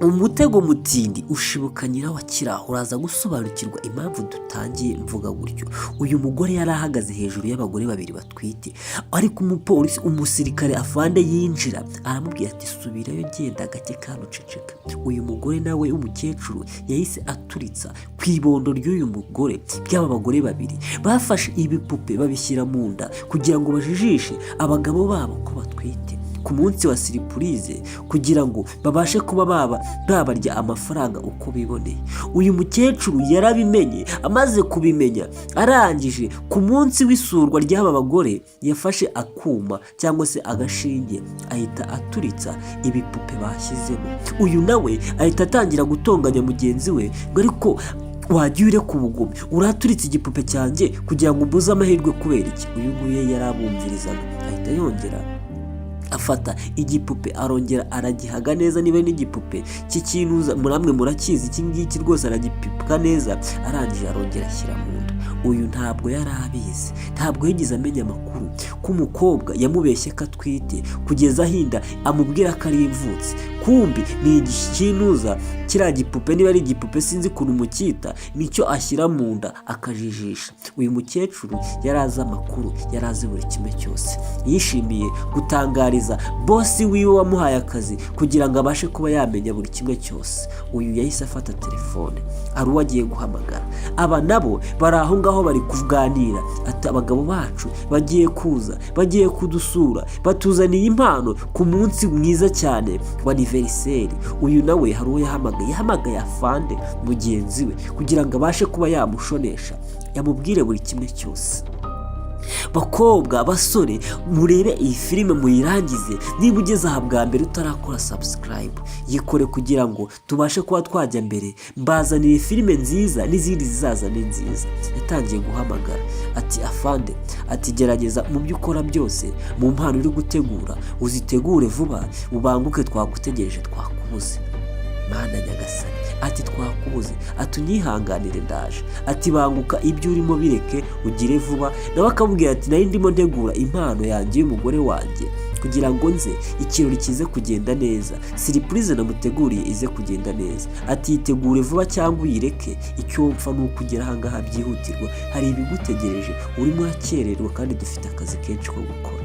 Umutego mutindi ushibuka nyirawo akiri aho. Uraza gusobanukirwa impamvu dutangiye mvuga gutyo. Uyu mugore yari ahagaze hejuru y'abagore babiri batwite, ariko umupolisi, umusirikare, afande yinjira, aramubwira ati: "Subirayo, genda gake kandi uceceka." Uyu mugore nawe w'umukecuru yahise aturitsa ku ibondo ry'uyu mugore ry'aba bagore babiri. Bafashe ibipupe babishyira mu nda kugira ngo bajijishe abagabo babo ko batwite ku munsi wa surprise, kugira ngo babashe kuba baba babarya amafaranga uko biboneye. Uyu mukecuru yarabimenye. Amaze kubimenya, arangije ku munsi w'isurwa ry'aba bagore, yafashe akuma cyangwa se agashinge, ahita aturitsa ibipupe bashyizemo. Uyu nawe ahita atangira gutonganya mugenzi we ngo: "Ariko wajya ureka ubugome, uraturitse igipupe cyanjye kugira ngo umbuze amahirwe kubera iki?" Uyu nguyu yari abumvirizaga, ahita yongera afata igipupe, arongera aragihaga neza. Niba n'igipupe cy'ikinuza muramwe murakizi iki ngiki rwose, aragipipwa neza, arangije arongera ashyira mu nda. Uyu ntabwo yari abizi, ntabwo yigeze amenya amakuru ko umukobwa yamubeshye ko atwite, kugeza ahinda amubwira ko ari imvutsi. Kumbi ni igikinuza, kiriya gipupe, niba ari igipupe, sinzi ukuntu mucyita, nicyo ashyira mu nda akajijisha. Uyu mukecuru yari azi amakuru, yari azi buri kimwe cyose. Yishimiye gutangariza boss wiwe wamuhaye akazi kugira ngo abashe kuba yamenya buri kimwe cyose. Uyu yahise afata telefone, hari uwo agiye guhamagara. Aba nabo bari aho ngaho bari kuganira, ati: "Abagabo bacu bagiye kuza, bagiye kudusura, batuzaniye impano ku munsi mwiza cyane wa anniversaire." Uyu nawe hari uwo yahamagaye, yahamagaye afande mugenzi we kugira ngo abashe kuba yamushonesha, yamubwire buri kimwe cyose. Bakobwa, basore, murebe iyi filime muyirangize. Niba ugeze aha bwa mbere utarakora subscribe, yikore kugira ngo tubashe kuba twajya mbere. Mbazanire filime nziza n'izindi zizaza ni nziza. Yatangiye guhamagara ati: "Afande," ati, "gerageza mu byo ukora byose, mu mpano uri gutegura uzitegure vuba, ubanguke, twagutegereje, twakubuze." "Mana nyagasani," ati, "twakubuze." Ati: "Unyihanganire, ndaje." Ati: "Banguka, ibyo urimo bireke, ugire vuba." Nawe akamubwira ati: "Nari ndimo ntegura impano yanjye y'umugore wanjye kugira ngo nze ikirori kize kugenda neza, surprise namuteguriye ize kugenda neza." Ati: "Yitegure vuba cyangwa uyireke, icyo mpfa ni uko ugera ahangaha byihutirwa, hari ibigutegereje, urimo urakererwa kandi dufite akazi kenshi ko gukora."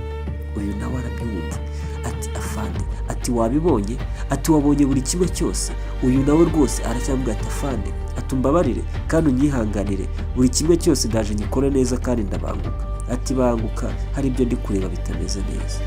Uyu nawe arabyumva, ati: "Afande," ati, "wabibonye?" Ati: "Wabonye buri kimwe cyose?" Uyu nawe rwose aracyamubwira ati: "Afande," ati, "umbabarire kandi unyihanganire, buri kimwe cyose ndaje ngikore neza kandi ndabanguka." Ati: "Banguka, hari ibyo ndi kureba bitameze neza."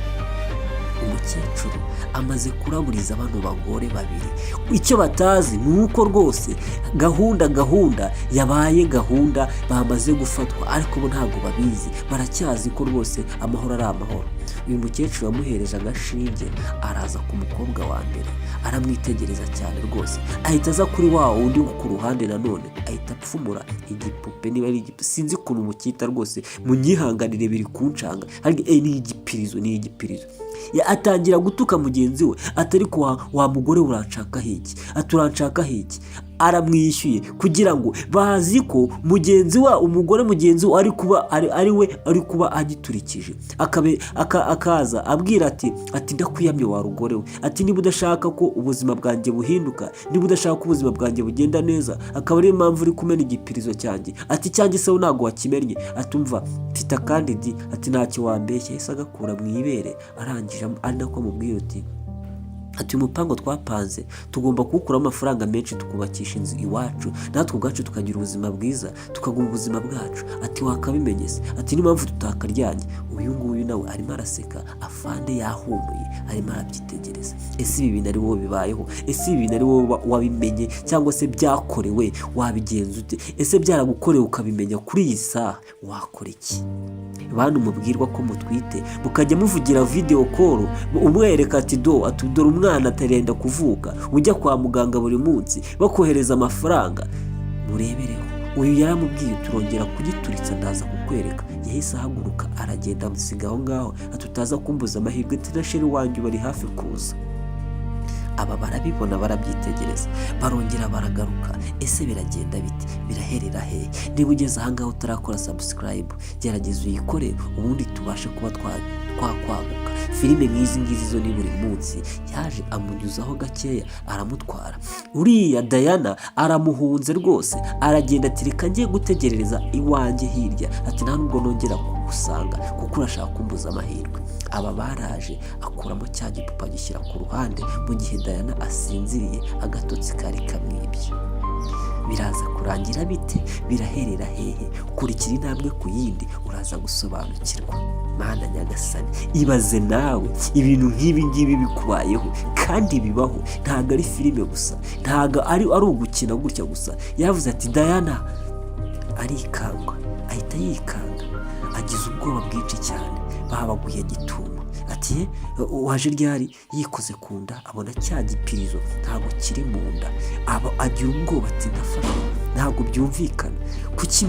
Umukecuru amaze kuraburiza bano bagore babiri. Icyo batazi ni uko rwose gahunda yabaye gahunda, bamaze gufatwa, ariko bo ntabwo babizi, baracyazi ko rwose amahoro ari amahoro. Uyu mukecuru yamuhereje agashinge, araza ku mukobwa wa mbere, aramwitegereza cyane rwose, ahita aza kuri wa wundi wo ku ruhande nanone, ahita apfumura igipupe, niba ari igipupe, sinzi ukuntu mucyita rwose, munyihanganire biri kuncanga, ni igipirizo, ni igipirizo. Atangira gutuka mugenzi we, atari ko wa mugore, uranshakaho iki?" Ati: "Uranshakaho iki?" Aramwishyuye kugira ngo bazi ko mugenzi we, umugore mugenzi we, ari kuba ari we ari kuba agiturikije. Akaza abwira ati: "Ndakwiyamye wa rugore we," ati, "niba udashaka ko ubuzima bwanjye buhinduka, niba udashaka ko ubuzima bwanjye bugenda neza, akaba ariyo mpamvu uri kumena igipirizo cyanjye," ati, "cyanjye se ntabwo wakimennye?" Ati: "Umva, mfite akandi di," ati, "ntacyo wambeshya." Yahise agakura mu ibere, arangije ari nako amubwira ati: "Uyu mupango twapanze tugomba kuwukuramo amafaranga menshi, tukubakisha inzu iwacu, natwe ubwacu tukagira ubuzima bwiza, tukaguma ubuzima bwacu." Ati: "Wakabimenye se?" Ati: "Niyo mpamvu tutakaryanye." Uyu nguyu nawe arimo araseka, afande yahumuye, arimo arabyitegereza. Ese ibi bintu ari wowe bibayeho? Ese ibi bintu ari wowe wabimenye cyangwa se byakorewe, wabigenza ute? Ese byaragukorewe ukabimenya kuri iyi saha, wakora iki? Bantu mubwirwa ko mutwite, mukajya muvugira video call, umwereka ati: "Do," ati, "dore umwana atarenda kuvuka," ujya kwa muganga buri munsi bakohereza amafaranga, murebereho. Uyu yaramubwiye: "Turongera kugituritsa, ndaza kukwereka." Yahise ahaguruka aragenda, amusiga aho ngaho, ati: "Utaza kumbuza amahirwe," ati, "na chéri wanjye bari hafi kuza." Aba barabibona, barabyitegereza, barongera baragaruka. Ese biragenda bite? Biraherera hehe? Niba ugeze ahangaha utarakora subscribe, gerageza uyikore, ubundi tubashe kuba twakwaguka. Filime nk'izi ngizi zo ni buri munsi. Yaje amunyuzaho gakeya, aramutwara. Uriya Diana aramuhunze rwose, aragenda ati: "Reka ngiye gutegerereza iwanjye hirya." Ati: "Nta nubwo nongera kugusanga kuko urashaka kumbuza amahirwe." Aba baraje, akuramo cya gipupa, agishyira ku ruhande mu gihe Diana asinziriye. Agatotsi kari kamwibye. Biraza kurangira bite? Biraherera hehe? Kurikira intambwe ku yindi, uraza gusobanukirwa. Mana nyagasani, ibaze nawe ibintu nk'ibi ngibi bikubayeho, kandi bibaho. Ntabwo ari filime gusa, ntabwo ari ugukina gutya gusa. Yavuze ati: "Diana." Arikanga, ahita yikanga, agize ubwoba bwinshi cyane. Babaguye gitumo, ati: "Waje ryari?" Yikoze ku nda, abona cya gipirizo ntabwo kiri mu nda. Aba agira ubwoba, ati: "Ndafashwe, ntabwo byumvikana, kuki?"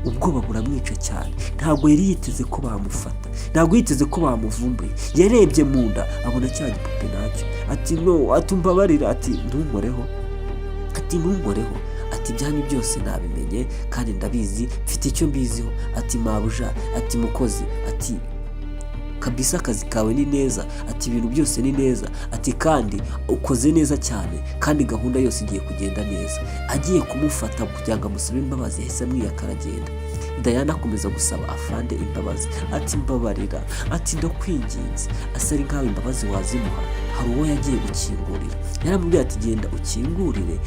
Ubwoba buramwica cyane. Ntabwo yari yiteze ko bamufata, ntabwo yiteze ko bamuvumbuye. Yarebye mu nda, abona cya gipupe nacyo. Ati: "No." Ati: "Umbabarira." Ati: "Ntunkoreho." Ati: "Ntunkoreho." Ati: "Ibyanyu byose nabimenye kandi ndabizi, mfite icyo mbiziho." Ati: "Mabuja." Ati: "Mukozi." Ati: "Kabisa akazi kawe ni neza." Ati: "Ibintu byose ni neza." Ati: "Kandi ukoze neza cyane, kandi gahunda yose igiye kugenda neza." Agiye kumufata kugira ngo amusabe imbabazi, yahise amwiyaka, aragenda. Diana akomeza gusaba afande imbabazi, ati: "Mbabarira." Ati: "Ndakwinginze." Asa ari nkaho imbabazi wazimuha. Hari uwo yagiye gukingurira, yaramubwiye ati: "Genda ukingurire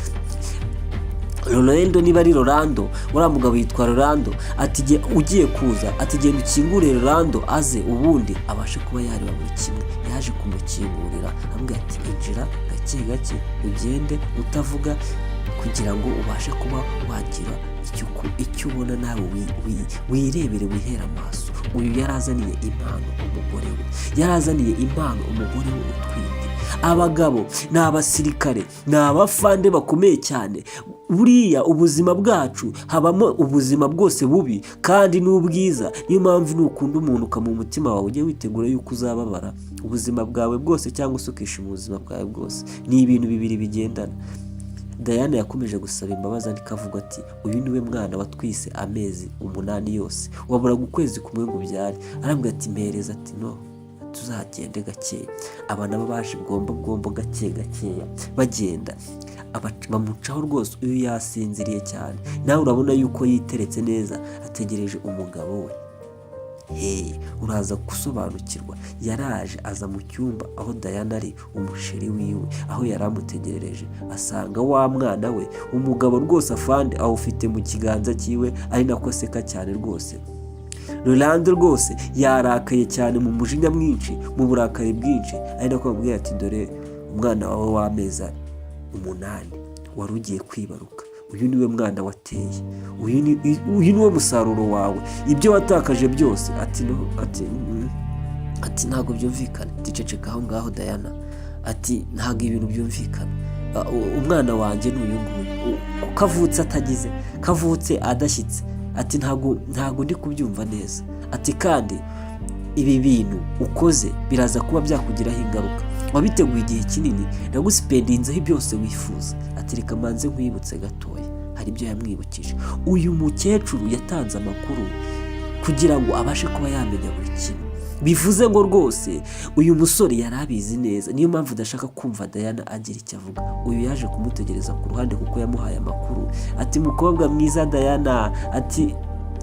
Rolando." Niba ari Rolando, uriya mugabo yitwa Rolando. Ati: "Ugiye kuza." Ati: "Genda ukingure Rolando aze, ubundi abashe kuba yareba buri kimwe." Yaje kumukingurira, amubwira ati: "Injira gake gake, ugende utavuga kugira ngo ubashe kuba wagira icyo ubona nawe, wirebere, wihere amaso." Uyu yari azaniye impano umugore we, yari azaniye impano umugore we utwite. Abagabo ni abasirikare, ni abafande bakomeye cyane. Buriya ubuzima bwacu habamo ubuzima bwose bubi kandi n'ubwiza. Niyo mpamvu nukunda umuntu ukamuha umutima wawe, ujye witegura yuko uzababara ubuzima bwawe bwose cyangwa se ukishima ubuzima bwawe bwose. Ni ibintu bibiri bigendana. Diana yakomeje gusaba imbabazi, ariko avuga ati: "Uyu niwe mwana watwise amezi 8 yose, waburaga ukwezi kumwe ngo ubyare." Arambwira ati: "Mpereza." Ati: "No, tuzagende gakeya." Aba nabo baje bwombo bwombo, gake gakeya bagenda, bamucaho rwose. Uyu yasinziriye cyane, nawe urabona yuko yiteretse neza, ategereje umugabo we. Hey, uraza gusobanukirwa. Yaraje, aza mu cyumba aho Diana ari, umusheri wiwe, aho yari amutegerereje, asanga wa mwana we. Umugabo rwose afande awufite mu kiganza cyiwe, ari nako aseka cyane rwose. Rolando rwose yarakaye cyane, mu mujinya mwinshi, mu burakari bwinshi, ari nako bamubwira ati: "Dore umwana wawe w'amezi 8 wari ugiye kwibaruka. Uyu niwe mwana wateye, uyu niwo musaruro wawe, ibyo watakaje byose." Ati: "No." Ati: Ati: "Ntabwo byumvikana." Ati: "Ceceka aho ngaho, Diana." Ati: "Ntabwo ibintu byumvikana. Umwana wanjye ni uyu nguyu, kavutse atagize, kavutse adashyitse." Ati: Ntabwo ndi kubyumva neza." Ati: "Kandi ibi bintu ukoze biraza kuba byakugiraho ingaruka. Wabiteguye igihe kinini, nagusipendinzeho byose wifuza." Ati: "Reka manze nkwibutse gatoya." Hari ibyo yamwibukije. Uyu mukecuru yatanze amakuru kugira ngo abashe kuba yamenya buri kimwe. Bivuze ngo rwose uyu musore yari abizi neza, niyo mpamvu udashaka kumva Diana agira icyo avuga. Uyu yaje kumutegereza ku ruhande kuko yamuhaye amakuru. Ati: "Mukobwa mwiza Diana." Ati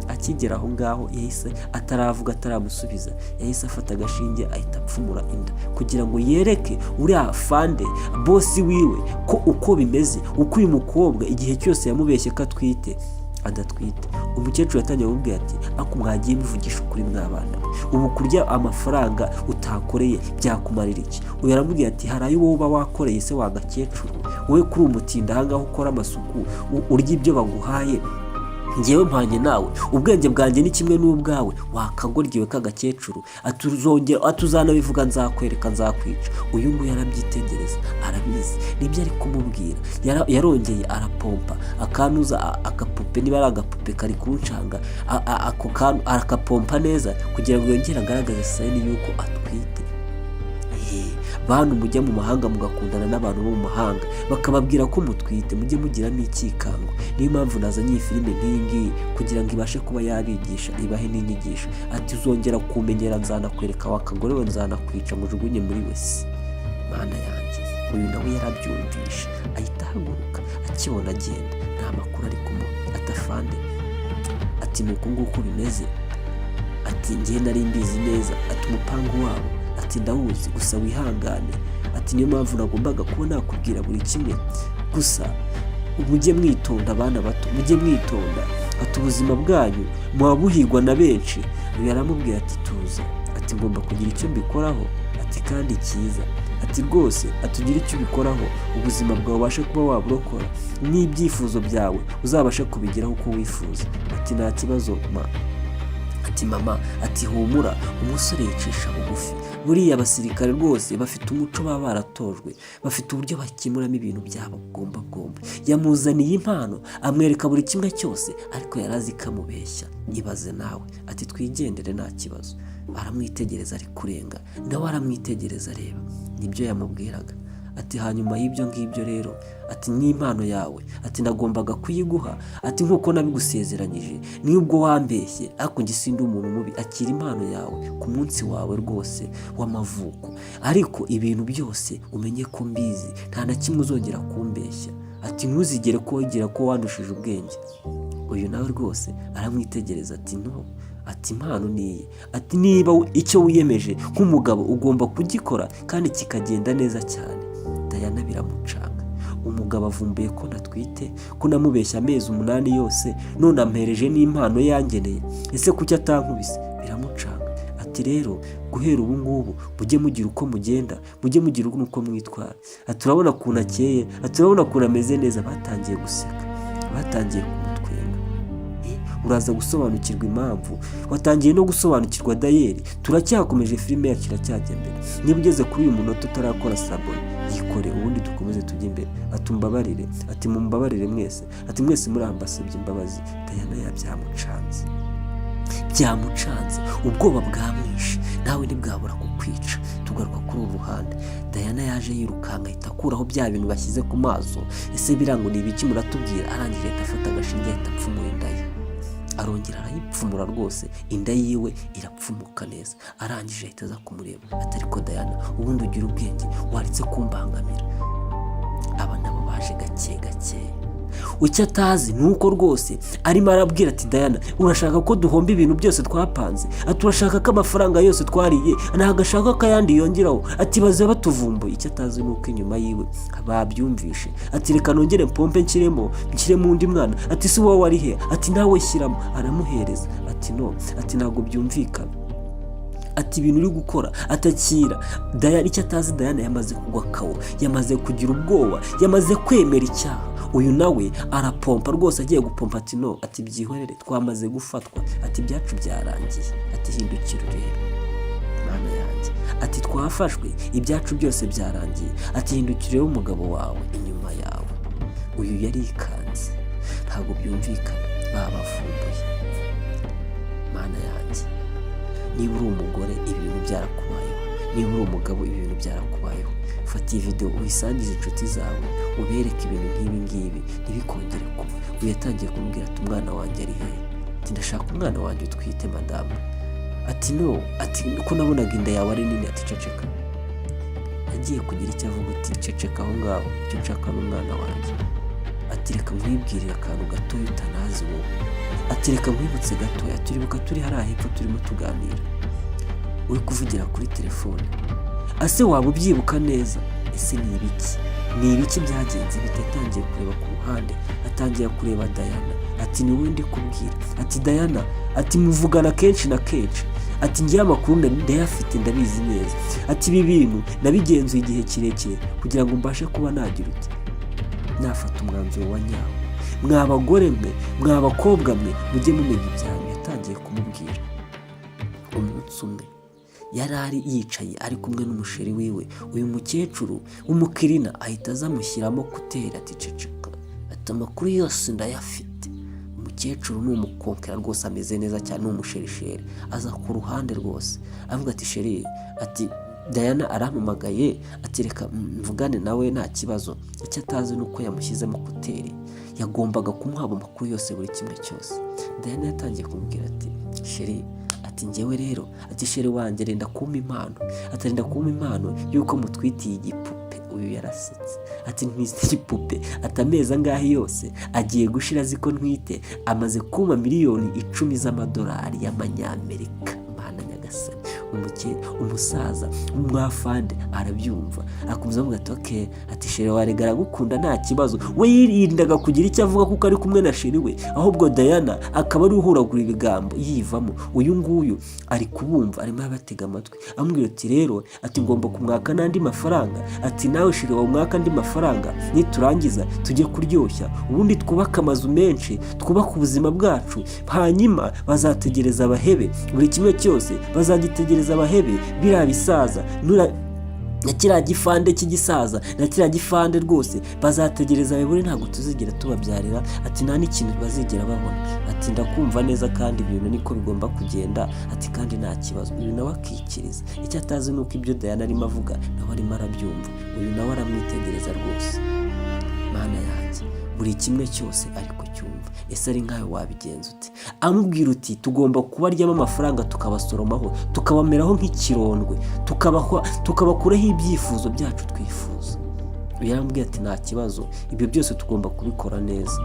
akigera aho ngaho, yahise, ataravuga, ataramusubiza, yahise afata agashinge, ahita apfumura inda kugira ngo yereke uriya fande bosi wiwe ko uko bimeze, uko uyu mukobwa igihe cyose yamubeshye ko atwite, adatwite. Umukecuru yatangiye kumubwira ati: "Ako mwagiye muvugisha ukuri mwabana we? Ubu kurya amafaranga utakoreye byakumarira iki?" Uyu aramubwira ati: "Hari ayo wowe uba wakoreye se wa gakecuru wowe? Kuri umutinda ahangaha ukora amasuku, urya ibyo baguhaye. Ngewe mpanye nawe, ubwenge bwanjye ni kimwe n'ubwawe, wakagoryiwe k'agakecuru." Atuzongera atuzanabivuga, nzakwereka, nzakwica. Uyu nguyu arabyitegereza, arabizi nibyo ari kumubwira. Yarongeye arapompa akanuza agapupe, niba ari agapupe kari kuncanga, ako kantu arakapompa neza kugira ngo yongere agaragaze sign y'uko atwite. Bantu mujya mu mahanga mugakundana n'abantu bo mu mahanga bakababwira ko mutwite, mujye mugiramo icyikango. Niyo mpamvu nazanye iyi filime nk'iyi ngiyi kugira ngo ibashe kuba yabigisha, ibahe n'inyigisho. Ati: "Uzongera kumenyera nzanakwereka wa kagore we, nzanakwica ngo ujugunye muri wese." Mana yanjye! Uyu nawe yarabyumvishe, ahita ahaguruka akibona agenda, nta makuru ari kumuha. Ati: "Afande," ati, "ni uku nguku bimeze." Ati: "Njye nari mbizi neza." Ati: "Umupangu wabo," ati, "ndawuzi, gusa wihangane." Ati: "Niyo mpamvu nagombaga kuba nakubwira buri kimwe, gusa mujye mwitonda, abana bato, mujye mwitonda." Ati: "Ubuzima bwanyu muba buhigwa na benshi." Uyu aramubwira ati: "Tuza." Ati: "Ngomba kugira icyo mbikoraho." Ati: "Kandi cyiza." Ati: "Rwose," ati, "ugire icyo ubikoraho, ubuzima bwawe ubashe kuba waburokora, n'ibyifuzo byawe uzabashe kubigeraho uko wifuza." Ati: "Nta kibazo, ma." Ati: "Mama," ati, "humura." Umusore yicisha bugufi. Buriya abasirikare rwose bafite umuco, baba baratojwe, bafite uburyo bakemuramo ibintu byabo bwomba bwomba. Yamuzaniye impano, amwereka buri kimwe cyose, ariko yari azi ko amubeshya. Ibaze nawe! Ati: "Twigendere, nta kibazo." Aramwitegereza ari kurenga, nawe aramwitegereza areba nibyo yamubwiraga. Ati: "Hanyuma y'ibyo ngibyo rero," ati, "n'impano yawe," ati, "nagombaga kuyiguha," ati, "nk'uko nabigusezeranyije, nubwo wambeshye, ariko njye sindi umuntu mubi. Akira impano yawe ku munsi wawe rwose w'amavuko, ariko ibintu byose umenye ko mbizi, nta na kimwe uzongera kumbeshya." Ati: "Ntuzigere kongera ko wandushije ubwenge." Uyu nawe rwose aramwitegereza, ati: "No." Ati: "Impano ni iye." Ati: "Niba icyo wiyemeje nk'umugabo ugomba kugikora kandi kikagenda neza cyane." Dayana biramucanga. Umugabo avumbuye ko natwite, ko namubeshya amezi 8 yose, none ampereje n'impano yangeneye. Ese kuki atankubise? Biramucanga. Ati: "Rero guhera ubu ngubu mujye mugira uko mugenda, mujye mugira uko mwitwara." Ati: "Urabona ukuntu akeye." Ati: "Urabona ukuntu ameze neza." Batangiye guseka, batangiye kumutwenga. Uraza gusobanukirwa impamvu watangiye no gusobanukirwa. Dayeri turacyakomeje, filime yacu iracyajya mbere. Niba ugeze kuri uyu munota utarakora s'abonner, yikore, ubundi dukomeze tujye imbere. Ati: "Umbabarire." Ati: "Mumbabarire mwese." Ati: "Mwese muri aha mbasabye imbabazi." Dayana yabyamucanze, byamucanze, ubwoba bwamwishe, nawe ntibwabura kukwica. Tugaruka kuri uru ruhande, Dayana yaje yirukanka, ahita akuraho bya bintu bashyize ku maso. Ese birango ni ibiki? Muratubwira. Arangije ahita afata agashinge, ahita apfumura inda ye, arongera arayipfumura rwose, inda yiwe irapfumuka neza. Arangije ahita aza kumureba, ati: "Ariko Dayana, ubundi ugira ubwenge? Waretse kumbangamira." Aba nabo baje gake gake. Icyo atazi ni uko rwose arimo arabwira ati: "Dayana, urashaka ko duhomba ibintu byose twapanze?" Ati: "Urashaka ko amafaranga yose twariye, ntabwo ashaka ko ayandi yongeraho?" Ati: "Baze batuvumbuye." Icyo atazi ni uko inyuma yiwe babyumvishe. Ati: "Reka nongere mpompe, nshyiremo, nshyiremo undi mwana." Ati: "Si wowe wari he?" Ati: "Nawe shyiramo." Aramuhereza. Ati: "No." Ati: "Ntabwo byumvikana." Ati: "Ibintu uri gukora." Atakira Dayana. Icyo atazi, Dayana yamaze kugwa kawo, yamaze kugira ubwoba, yamaze kwemera icyaha. Uyu nawe arapompa rwose, agiye gupompa. Ati: "No." Ati: "Byihorere, twamaze gufatwa." Ati: "Ibyacu byarangiye." Ati: "Hindukira urebe, Mana yanjye." Ati: "Twafashwe, ibyacu byose byarangiye." Ati: "Hindukira urebe umugabo wawe inyuma yawe." Uyu yarikanze, ntabwo byumvikana, babavumbuye. Mana yanjye! Niba uri umugore ibi bintu byarakubayeho, niba uri umugabo ibi bintu byarakubayeho, fata iyi video uyisangize inshuti zawe, ubereke ibintu nk'ibi ngibi ntibikongere kuba. Uyu yatangiye kumubwira ati: "Umwana wanjye ari hehe?" Ati: "Ndashaka umwana wanjye utwite, madamu." Ati: "No." Ati: "Ko nabonaga inda yawe ari nini." Ati: "Ceceka." Agiye kugira icyo avuga, uti: "Ceceka aho ngaho, icyo nshaka ni umwana wanjye." Ati: "Reka nkwibwirire akantu gatoya utanazi wowe." Ati: "Reka nkwibutse gatoya. Turibuka turi hariya hepfo turimo tuganira, uri kuvugira kuri telefone? Ase waba ubyibuka neza? Ese ni ibiki? Ni ibiki? Byagenze bite?" Atangiye kureba ku ruhande, atangiye kureba Dayana. Ati: "Ni wowe ndi kubwira." Ati: "Dayana," ati, "muvugana kenshi na kenshi." Ati: "Ngewe amakuru ndayafite, ndabizi neza." Ati: "Ibi bintu nabigenzuye igihe kirekire kugira ngo mbashe kuba nagira uti nafata umwanzuro wa nyawo. Mwa bagore mwe, mwa bakobwa mwe, mujye mumenya ibyanyu." Yatangiye kumubwira. Umunsi umwe yari ari yicaye ari kumwe n'umusheri wiwe, uyu mukecuru w'umukirina ahita aza amushyiramo kuteri. Ati: "Ceceka." Ati: "Amakuru yose ndayafite." Umukecuru ni umukonkera rwose, ameze neza cyane, ni umusherisheri. Aza ku ruhande rwose avuga ati: "Chéri," ati Diana arampamagaye, ati reka mvugane nawe, nta kibazo. Icyo atazi ni uko yamushyizemo écouteurs, yagombaga kumuha amakuru yose, buri kimwe cyose. Diana yatangiye kumubwira ati: "Chéri," ati, "njyewe rero," ati, "chéri wanjye renda kumpa impano," ati, "arenda kumpa impano y'uko mutwitiye igipupe." Uyu yarasetse, ati: "Ntwite igipupe?" Ati: "Amezi angahe yose agiye gushira azi ko ntwite, amaze kumpa miliyoni 10 z'amadolari y'amanyamerika." Mana nyagasani! Umusaza w'umwafande arabyumva, akomeza avuga ati: "Okay," ati, "chéri warega aragukunda, nta kibazo." We yirindaga kugira icyo avuga kuko ari kumwe na chéri we, ahubwo Diana akaba ari uhuragura ibigambo yivamo. Uyu nguyu ari kubumva, arimo abatega amatwi, amubwira ati: "Rero," ati, "ngomba kumwaka n'andi mafaranga," ati, "nawe chéri wawe umwaka andi mafaranga, niturangiza tujye kuryoshya, ubundi twubake amazu menshi, twubake ubuzima bwacu, hanyuma bazategereza bahebe, buri kimwe cyose bazagitegereza bahebe. Biriya bisaza na kiriya gifande cy'igisaza na kiriya gifande rwose bazategereza babibure, ntabwo tuzigera tubabyarira," ati, "nta n'ikintu bazigera babona." Ati: "Ndakumva neza, kandi ibintu niko bigomba kugenda," ati, "kandi nta kibazo." Uyu nawe akikiriza. Icyo atazi ni uko ibyo Diana arimo avuga nawe arimo arabyumva. Uyu nawe aramwitegereza rwose. Mana yanjye, buri kimwe cyose ari kucyumva. Ese ari nkawe wabigenza ute? Amubwira uti: "Tugomba kubaryamo amafaranga, tukabasoromaho, tukabameraho nk'ikirondwe, tukabakuraho ibyifuzo byacu twifuza." Uyu yaramubwiye ati: "Nta kibazo, ibyo byose tugomba kubikora neza."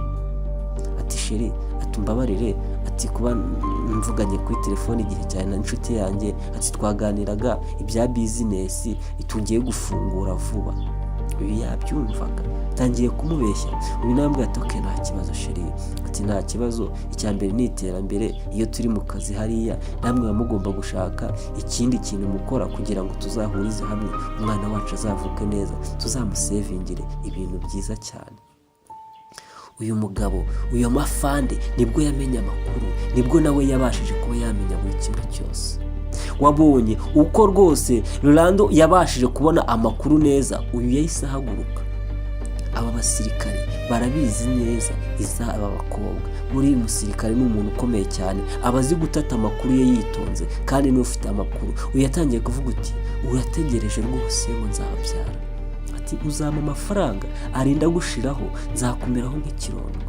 Ati: "Chéri," ati, "umbabarire," ati, "kuba mvuganye kuri telefone igihe cyane na inshuti yanjye," ati, "twaganiraga ibya business tugiye gufungura vuba." Uyu yabyumvaga, atangiye kumubeshya. Uyu nawe amubwira ati: "Okay, nta kibazo chéri," ati, "nta kibazo. Icya mbere ni iterambere. Iyo turi mu kazi hariya, namwe muba mugomba gushaka ikindi kintu mukora kugira ngo tuzahurize hamwe, umwana wacu azavuke neza, tuzamusevingire ibintu byiza cyane." Uyu mugabo, uyu mafande, nibwo yamenye amakuru, nibwo nawe yabashije kuba yamenya buri kimwe cyose. Wabonye uko rwose Rolando yabashije kubona amakuru neza. Uyu yahise ahaguruka. Aba basirikare barabizi neza izaba bakobwa. Muri uyu musirikare ni umuntu ukomeye cyane, aba azi gutata amakuru ye yitonze, kandi n'ufite amakuru. Uyu yatangiye kuvuga uti: "Urategereje rwose ngo nzababyara," ati, "uzampa amafaranga arinda gushiraho, nzakumeraho nk'ikirondwe,"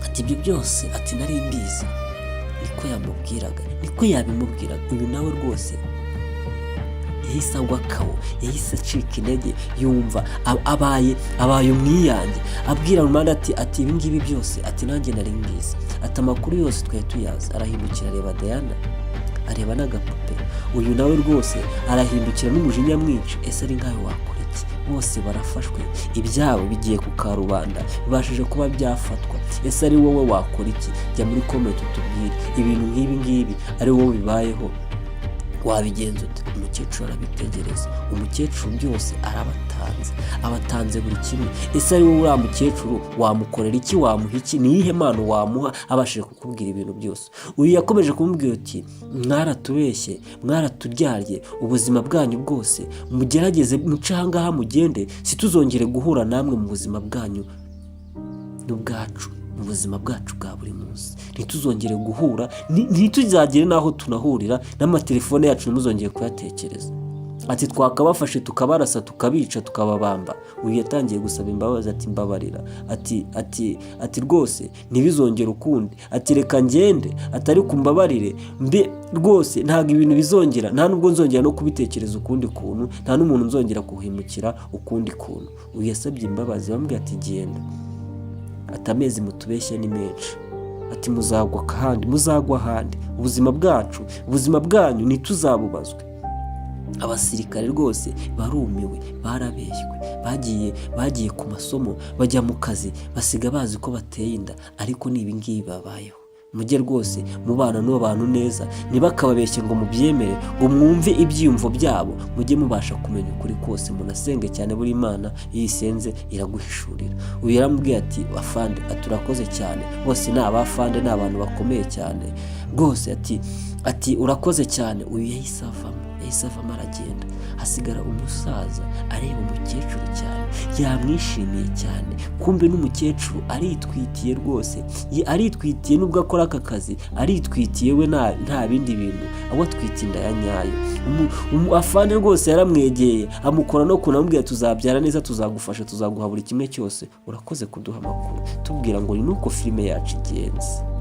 ati, "ibyo byose," ati, "nari mbizi." Niko yamubwiraga, niko yabimubwiraga. Uyu nawe rwose yahise agwa kawo, yahise acika intege, yumva abaye umwiyange. Abwira Rumanda ati: "Ibi ngibi byose," ati, "nanjye nari mbizi," ati, "amakuru yose twari tuyazi." Arahindukira, areba Diana, areba n'agapupe. Uyu nawe rwose arahindukira n'umujinya mwinshi. Ese ari nkawe wakora iki? Bose barafashwe, ibyabo bigiye ku karubanda, bibashije kuba byafatwa. Ese ari wowe wakora iki? Jya muri comment utubwire, ibintu nk'ibi ngibi ari wowe bibayeho wabigenza ute? Umukecuru arabitegereza. Umukecuru byose arabatanze, abatanze buri kimwe. Ese ari wowe uriya mukecuru wamukorera iki? Wamuha iki? Ni iyihe mpano wamuha abashije kukubwira ibintu byose? Uyu yakomeje kumubwira uti: "Mwaratubeshye, mwaraturyarye ubuzima bwanyu bwose. Mugerageze muce ahangaha mugende, situzongere guhura namwe mu buzima bwanyu n'ubwacu, mu buzima bwacu bwa buri munsi. Ntituzongere guhura, ntituzagere n'aho tunahurira, n'amatelefone yacu ntimuzongere kuyatekereza." Ati: "Twakabafashe, tukabarasa, tukabica, tukababamba." Uyu yatangiye gusaba imbabazi, ati: "Mbabarira," ati, "rwose ntibizongere ukundi," ati, "reka ngende," ati, "ariko mbabarire mbe rwose, ntabwo ibintu bizongera, nta nubwo nzongera no kubitekereza ukundi kuntu, nta n'umuntu nzongera kuhemukira ukundi kuntu." Uyu yasabye imbabazi, bamubwira ati: "Genda," ati, "amezi mutubeshye ni menshi," ati, "muzagwa ahandi, muzagwa ahandi, ubuzima bwacu, ubuzima bwanyu ntituzabubazwe." Abasirikare rwose barumiwe, barabeshywe. Bagiye ku masomo, bajya mu kazi, basiga bazi ko bateye inda, ariko ni ibingibi babayeho. Mujye rwose mubana n'abantu neza, ntibakababeshye ngo mubyemere, ngo mwumve ibyiyumvo byabo. Mujye mubasha kumenya ukuri kose, munasenge cyane. Buri Imana iyo isenze iraguhishurira. Uyu yaramubwiye ati: "Afande," ati, "urakoze cyane." Bose ni abafande, ni abantu bakomeye cyane rwose. Ati: "Urakoze cyane." Uyu yahise avamo. Yahise avamo aragenda, hasigara umusaza areba umukecuru cyane, yamwishimiye cyane. Kumbe n'umukecuru aritwitiye rwose. Aritwitiye nubwo akora aka kazi, aritwitiye we, nta bindi bintu, aho atwite inda ya nyayo. Afande rwose yaramwegeye, amukora no kunamubwira: "Tuzabyara neza, tuzagufasha, tuzaguha buri kimwe cyose, urakoze kuduha amakuru." Tubwira ngo ni nuko filime yacu igenze.